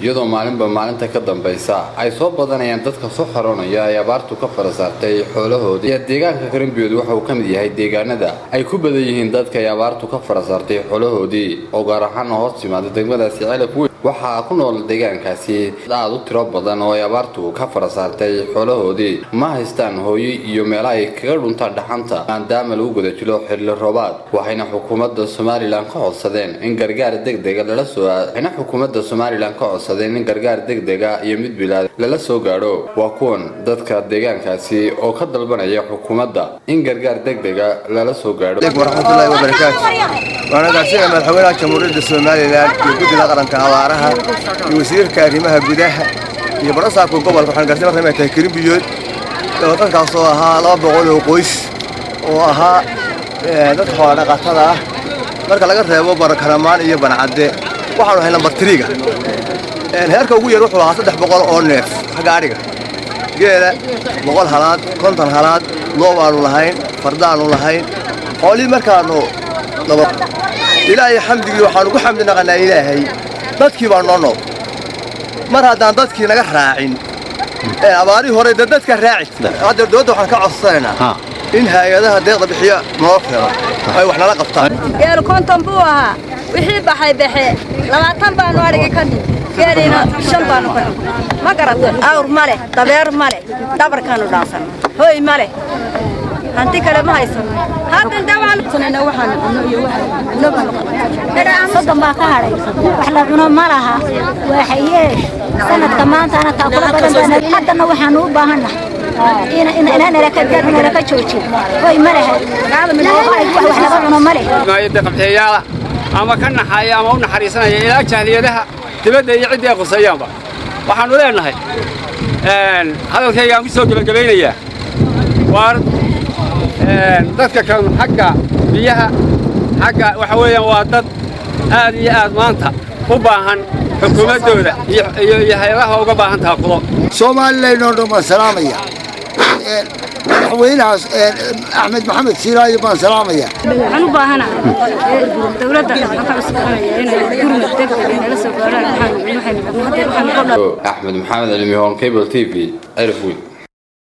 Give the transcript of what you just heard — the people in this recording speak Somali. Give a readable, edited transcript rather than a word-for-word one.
Iyadoo maalinba maalinta ka dambaysa ay soo badanayaan dadka soo xaroonaya ay abaartu ka fara saartay xoolahooda ayaa deegaanka Karimbiyood waxa uu ka mid yahay deegaanada ay ku badan yihiin dadka ay abaartu ka fara saartay xoolahoodii, oo gaar ahaan hoos timaada degmadaasi Celaf Weyn. Waxaa ku nool deegaankaasi aad u tiro badan oo ay abaartu ka fara saartay xoolahoodii. Ma haystaan hooyo iyo meelo ay kaga dhuntaan dhaxanta, maadaama lagu guda jiro xilli roobaad. Waxayna xukuumadda Somaliland ka codsadeen in gargaar degdega iyo mid bilaad lala soo gaadho. Waa kuwan dadka deegaankaasi oo ka dalbanaya xukuumadda in gargaar degdega lala soo gaadho. Waraxmatullaahi wabarakaatu. Waana gaarsiinaya madaxweynaha Jamhuuriyadda Somaliland iyo guddida qaranka abaaraha iyo wasiirka arrimaha gudaha iyo barasaabka gobolka. Waxaan gaarsiin marka inay tahay Karimbiyood oo dadkaasoo ahaa 200 oo qoys oo ahaa dadka xoola dhaqatada ah, marka laga reebo Barakaramaan iyo Bancadde. Waxaanu ahay number 3-ga. Heerka ugu yar wuxuu ahaa 300 oo neef xagga adhiga, geela 100 halaad, 50 halaad, loo baanu lahayn, fardaanu lahayn. Xoolihii markaanu Ilaahay xamdigii waxaanu ku xamdi naqanaa Ilaahay, dadkii baa noo nool. Mar haddaan dadkii naga raacin abaarihii hore dee dadka raaci, hadda dowladda waxaan ka codsanaynaa in hay-adaha deeqda bixiya noo keeno ay wax nala qabtaan. Geelu 50 buu ahaa, wixii baxay baxe. 20 baanu adhigi ka nin, geeliina 5 baanu ka nin. Ma garata, awr ma leh, dabeer ma leh, dhabarkaanu dhaansan, hoy ma leh, hanti kale ma haysano. Haddan dee waxaan waxaan cuno iyo waxaan cuno baanu qabnaa. 30 baa ka hadhay, wax la cuno ma laha. Waa xayeesh sanadka maantana taakula badan baan. Haddana waxaanu u baahannahay inaan ka joojin. Hoy ma lehe, wax laga cuno ma leh. Deeqabxiyayaala ama ka naxaya ama u naxariisanaya ilaa jahliyadaha dibadda iyo ciddii ay quseeyaanba, waxaannu leenahay, hadalkaygaan ku soo gebagabaynayaa, waar dadka kan xagga biyaha, xagga waxa weeyaan, waa dad aad iyo aad maanta u baahan xukuumaddooda iyo hay-adaha uga baahan taakulo. Somaliland oo dhan baan salaamaya. Madaxweynahaas Axmed Maxamed Siilaayo baan salaamaya. Waxaan u baahanahay dowladda, waxaan ka codsanaya inay gurmud degdeg ay nala soo gaaraan. Waxaan Axmed Maxamed Cilmi, Horn Cable TV, Ceelaf Weyn.